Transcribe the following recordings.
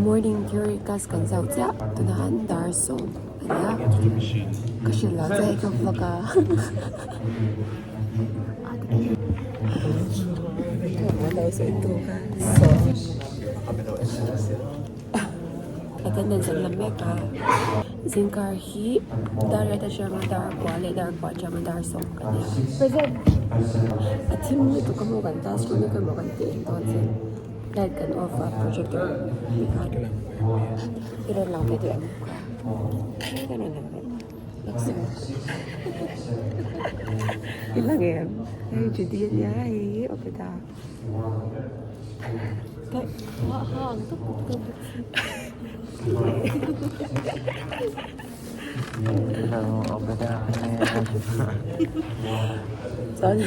Morning theory class kan zauh chiah tunah an dar sawm a ni a ka hrilh lo che ka vlog a attendance an la mek a zingkar hi dar riat atanga dar kua leh dar kua atanga dar sawm ka ni a a thim lutuk a maw kan classroom hi ka maw kan tih eng dawn che. Light kan off a projector tikhan i rawn lang ve duh em ka rawn lang ve lawk se i lang em hei Judy a nia hei Obeda chuan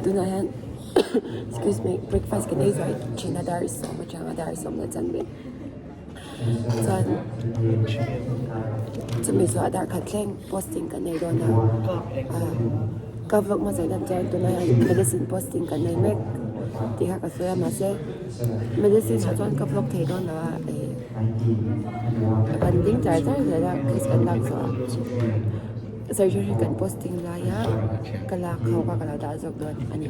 tunah hian. Excuse me breakfast kan ei zuai thin a dar sawm atanga dar sawm la chan ve chuan chumi zuah dar khat thleng posting kan nei dawn a ah ka vlog hmasa hian chuan tunah hian medicine posting kan nei mek tih kha ka sawi a mahse medicine ah chuan ka vlog thei dawn lo a eh kan ding char char zel a case kan lak zawh ah. Surgery kan posting laia ka lak ho kha ka lo dah zawk dawn a ni.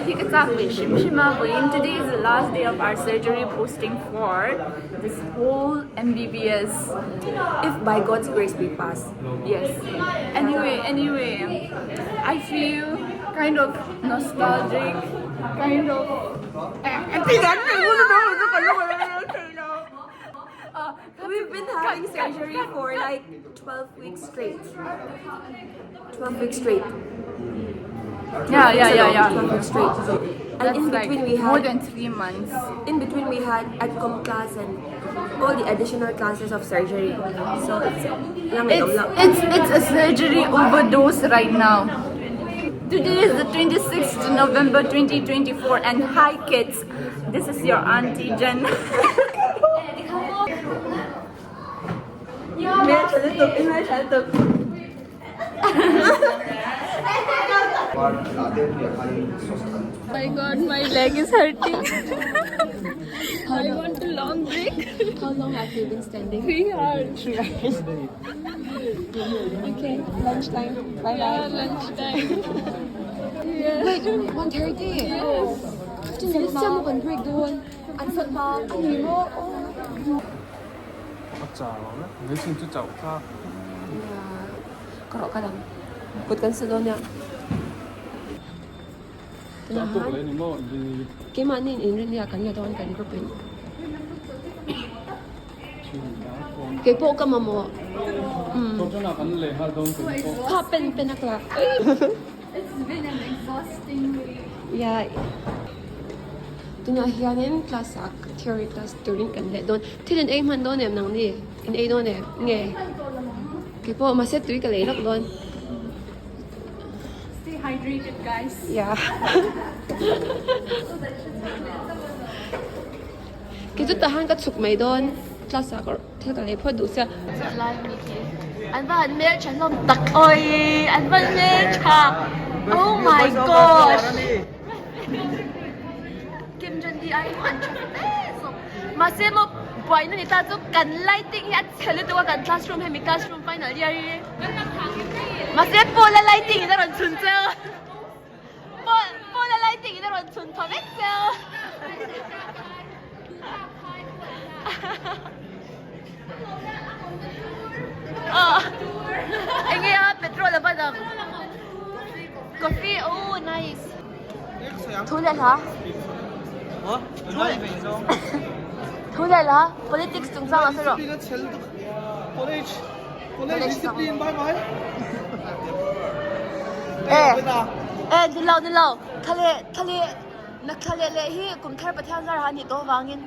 Hi ka chak ve hrim hrim a vawiin today is the last day of our surgery posting for this whole M_B_B_S If by God's grace we pass. Yes anyway anyway I feel kind of nostalgic kind of We've been having surgery for like 12 weeks straight. 12 weeks straight. Yeah, yeah, yeah, yeah. 12 weeks straight. And That's in like between we more had than 3 months. in between we had adcom class and all the additional classes of surgery. So it's It's it's it's a surgery overdose right now. Today is the 26th November 2024 and hi kids, this is your auntie Jen. My god, my leg is hurting. I want a long break. How long have you been standing? 3 hours. 3 hours. Okay, lunchtime. Bye bye. Yeah, lunchtime. Yeah. Wait, 1:30. Yes. 15 minutes chiah maw kan break dawn. An sat hma a ni maw? A chau ang a, medicine chu chauh kha. Yeah, ka rawh kal ang. Kut kan sa dawn nia. Chau tuk leh ni maw ni. Keimahni in inrinnia kan la dawn kan group in. Keipawh ka mamawh. Thawhṭanah kan leh nghal dawn kan pawh. Kha pen pen a kla. It's been an exhausting week. Yeah. Tunah hianin class ah theory class turin kan leh dawn. Thil in ei hman dawn em nang ni? In ei dawn em? Nge? Keipawh mahse tui ka lei lawk dawn. Stay hydrated guys. Yeah. Kei chu tahan ka chhuk mai dawn class ah ka thil ka lei phawt duh sia. Lai mi khi an va han hmel tha hlawm tak awii an va hmel tha oh my gosh Kim Jong Un ai an tha fe zawk mahse maw buaina ni ta chu kan lighting hi a chhe lutuk a kan classroom hemi classroom final year hi mahse pawl a lighting in a rawn chhun cheu. Pawl a lighting in a rawn chhun thaw vek cheu. Enge a petrol a va dang. Coffee oh nice. Thu leh hla. Thu leh hla politics chungchang ah sawi rawh. College College discipline bye bye. Eh eh ni lo ni lo thale thale na thale le hi kum thar pathian zar ha ni to wangin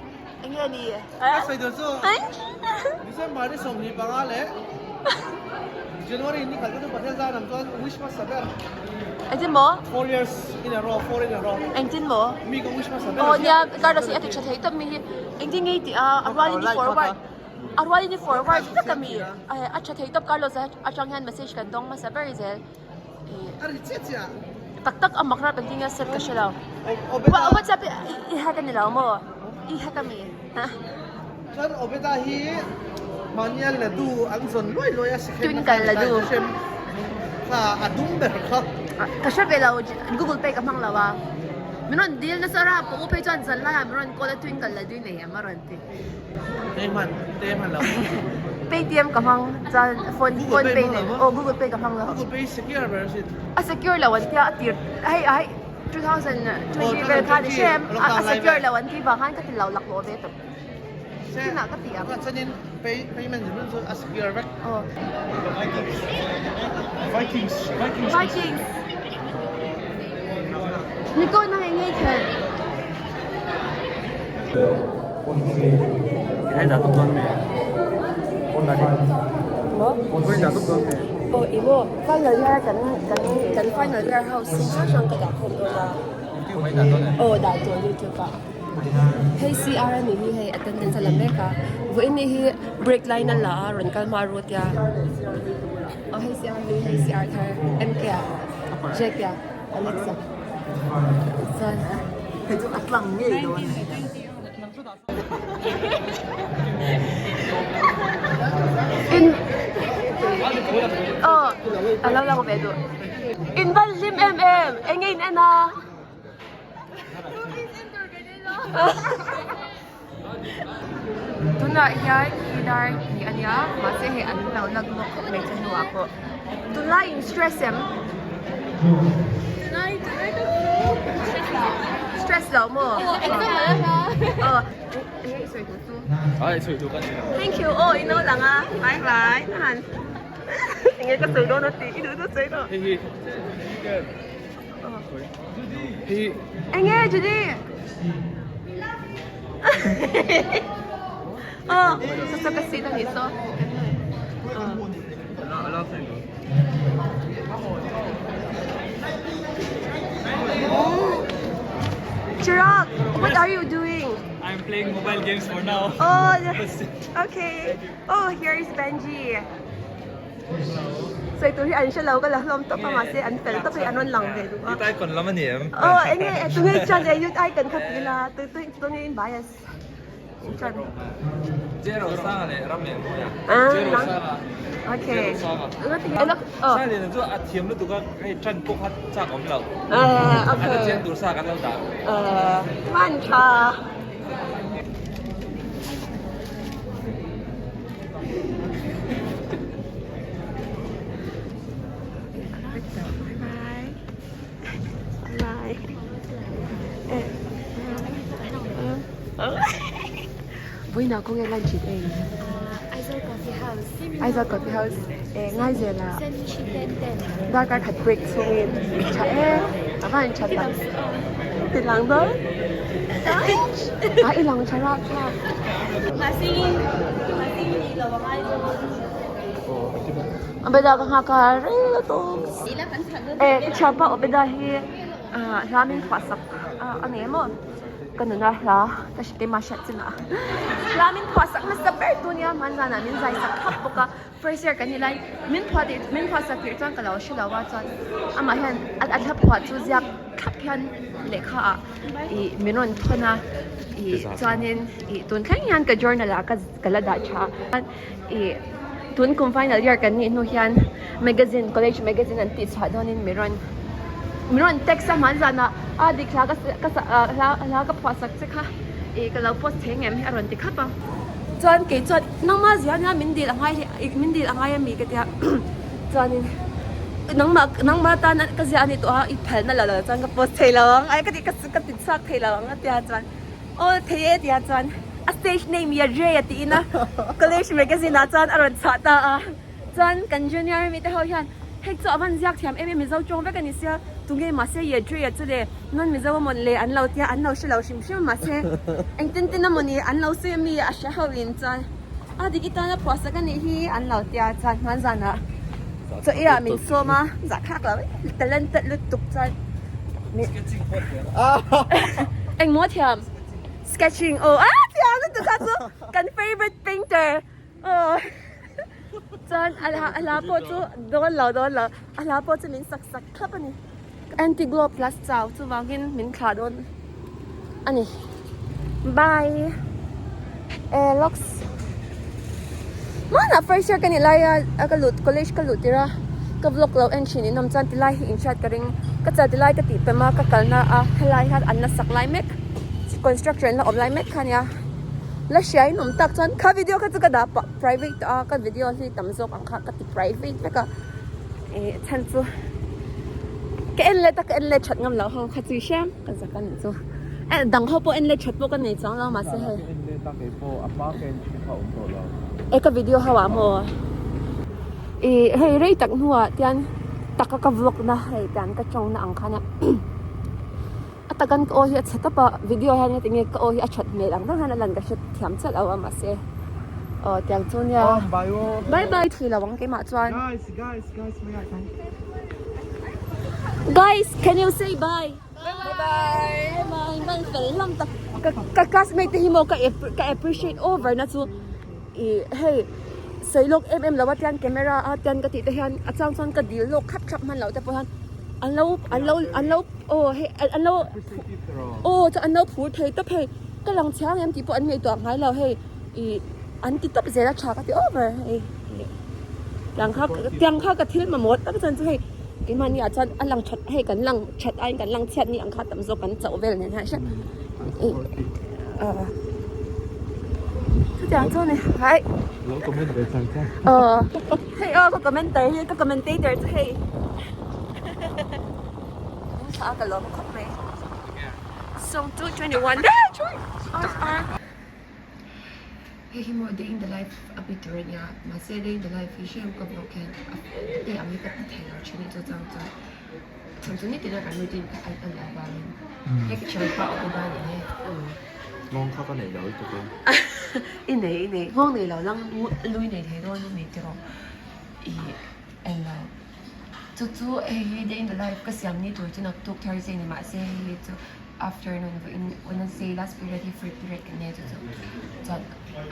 enge ni eh sai do chu December ni 25 le January ni khat chu pathian zar nam chuan wish hmasa ber engtin maw 4 years in a row 4 in a row engtin maw mi ka wish hmasa ber oh nia kar si a ti tha thei tam mi hi engtin nge ti a a rualin i forward. A rualin i forward vek a mi a tha thei tawp Carlos a atang hian message kan dawng hmasa ber zel. Tak tak a mak rap engtin nge set ka hre lo. WhatsApp i hack a ni lo maw? I hack a mi? Chuan Obeda hi mahnia ladu an zawn luai luai a second Twinkle ladu. Kha a dum ber kha. Ka hre ve lo Google Pay ka hmang lo a. Min rawn dil nasa ra pawh u phei chuan zan laiah min rawn call a Twinkle ladu i nei em a rawn ti. Pay hman pay hman lo. Paytm ka hmang chuan phone phone pay nen aw Google Pay ka hmang lo. Google Pay secure ber asin. A secure lo an tia a tir hei hei 2020 vel khan i hre em a secure lo an tih vang khan ka ti lo laklawh ve tawp. Kinah ka ti ang. Chuanin payment zin chu a secure vek. Aw. Vikings Vikings Vikings. Nico na hei ngei kher. Aw i maw final year kan kan kan final year ho sin hrang hrang ka dah khawm dawn a. Aw dah tawh youtube ah. Hei CR a nih hi hei attendance a la mek a vawiin ni hi break line a la a rawn kal hma ru tia aw hei CR hi hei CR thar MK a JK a Alex a chuan Hei chu a tlang ngei dawn. In aw a lo lang ve duh in van hlim em em eng nge in en a. Tunah hian hi dar hi a nia mahse hei an lo lak nawk khawp mai che hnuah pawh tunlai in stress em stress lo maw aw enge i sawi duh chu thank you aw i no lang a bye bye enge ka sawi dawn a ti i duh duh sawi rawh. Enge Judy? Oh, sa ka si na so. Chirag, what are you doing? I'm playing mobile games for now. Oh, okay. Oh, here is Benji. Sawi tur hi an hre lo ka la hlawm tawp a mahse an fel tawp hei an rawn lang ve duh a. Youth icon lam a ni em? Aw enge tunge chan e youth icon kha ti ila tu tu tunge in bias chan. Zero sanga leh ram leh mawi a. Zero sanga. Okay. Sai lian chu a thiam lutuk a hei tan pawh kha chak awm lo. Okay. A chiang tur sa kan lo dah. Man tha. Vawiinah kawng e lunch in ei. Aizawl Coffee House. Aizawl Coffee House e ngai zel a. Sandwich hi ten ten. Darkar khat break chungin tha e a van tha tak. Ti lang dawn. A i lang tha rah thlak. Mahsingin mahsingin i lo a ngai dawn. Obeda ka nghak a rei lutuk. E ka thianpa Obeda hi hla min phuah sak a ni emaw ka nuna hla ka hre keimah hriat chinah hla min phuah sak hmasa ber tu nia hmanzanah min zai sak thlap bawk a. First year kan ni lai min phuah tih min phuah sak tirh chuan ka lo hre lo a chuan amah hian a thla phuah chu ziak thlap hian lehkha ah ih min rawn thawn a ih chuanin ih tun thleng hian ka journal ah ka ka la dah tha a ih tun kum final year kan nih hnu hian magazine college magazine an tih chhuah dawnin min rawn min rawn text a hmanzanah a dik hla ka ka hla hla ka phuah sak che kha ih ka lo post thei ngem hi a rawn ti khap a chuan kei chuan nangma zia nia min dil a ngai hi min dil a ngai ami ka tia chuanin nangmah nangma tan ka zia a ni tawh a i phalna lo lo chuan ka post thei lo ang ai ka ti ka ka ti chhuak thei lo ang a tia chuan aw thei e tia chuan a stage name hi a Ray a tiin a college magazine ah chuan a rawn chhuah ta a chuan kan junior mi te ho hian hei chu a van ziak thiam em em mizo tawng vek a ni sia tunge mahse ye Ray a chu le non mizo a mawn le an lo tia an lo hre lo hrim hrim mahse engtin tin a mawni an lo sawi ami a hre ho in chuan a dik i tana phuah sak a nih hi an lo tia chuan hman zanah chaw ei ah min sawm a zahthlak lo talented lutuk chuan engmaw thiam sketching aw a thiam lutuk kha chu kan favourite painter. Aw chuan a hla pawh chu dawn lo dawn lo a hla pawh chu min sak sak thlap a ni. Anti glow plus chau chuvangin min thlah dawn a ni. Bye eh locks hmanah first year ka nih laia a ka lut college ka luh tirh a ka vlog lo en thin in awm chuan tilai hi in hriat ka ring ka chal tilai ka tih pem a ka kalna a helai hian an la sak lai mek construction la awm lai mek kha ania la hria in awm tak chuan kha video kha chu ka dah pah private a ka video hi tam zawk ang kha ka ti private vek a ih chhan chu ka en let a ka en let that ngam loh ho kha chui hriam ka zak a nih chu eh dang ho pawh en let that pawh ka nei chuang lo mahse hei eh ka video ho ah maw ih hei rei tak hnuah tian taka ka vlog na hei tian ka tawng na ang khan a a takan ka aw hi a chhe tawp a video hian heti nge ka aw hi a that hmel ang deuh hian a lan ka hre thiam chiah lo a mahse aw tiang chu nia bye bye thui lo ang keimah chuan guys can you say bye bye bye bye man fel hlawm tak ka ka classmate te hi maw ka ka appreciate over na chu ih hei sawi lawk em em lo a tian camera a tian ka tih te hian a chang chuan ka dil lawk khap khap hman loh te pawh hian an lo an lo an lo aw hei an lo aw chuan an lo phur thei tawp hei ka lang chhiang em tih pawh an ngaihtuah ngai lo hei ih an ti tawp zel a tha ka ti over hei tiang kha tiang kha ka thil mamawh tak chuan chu hei keimahni ah chuan a lang that hei kan lang that aiin kan lang chhiat ni ang kha tam zawk kan chauh vel nen hian hriat ih ah chutiang chu a ni hai Lo comment ve chang chang. Aw hei aw ka commenter hi ka commentator chu hei. Thla ka lawm khawp mai. Song 221 Hei hi maw day in the life a bi tur a nia mahse day in the life hi hrem ka vlog hian a te ang hi ka ti thei lo thin a chu chang chuan chhan chu nitin a kan routine kha a a nih avangin hei ka thianpa awm a ni e. Nghawng kha ka nei lo lutuk e. I nei i nei nghawng nei lo lang lui nei thei dawn a ni tiraw ih englo. Chu chu hei hi day in the life ka siam ni tur chu naktuk Thursday ni mahse hei hi chu afternoon vawiin Wednesday last period hi free period kan nei a chu chu chuan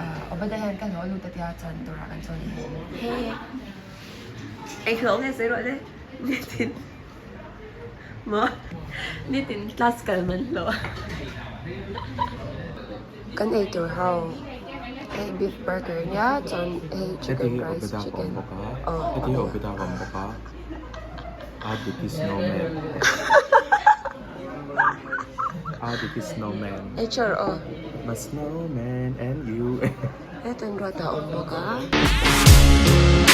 ah Obada hian ka hlawh lut a tia chuan dawrah kan chawn he Eng hlawh nge sawi rawh le nitin maw nitin class kal man hlawh. Kan ei tur ho hei beef burger nia chuan hei chicken rice chicken aw Heti hi Obeda ka awm bawk a Aditi snowman Aditi snowman Ei sure aw My snowman and you Hetah ruat a awm bawk a.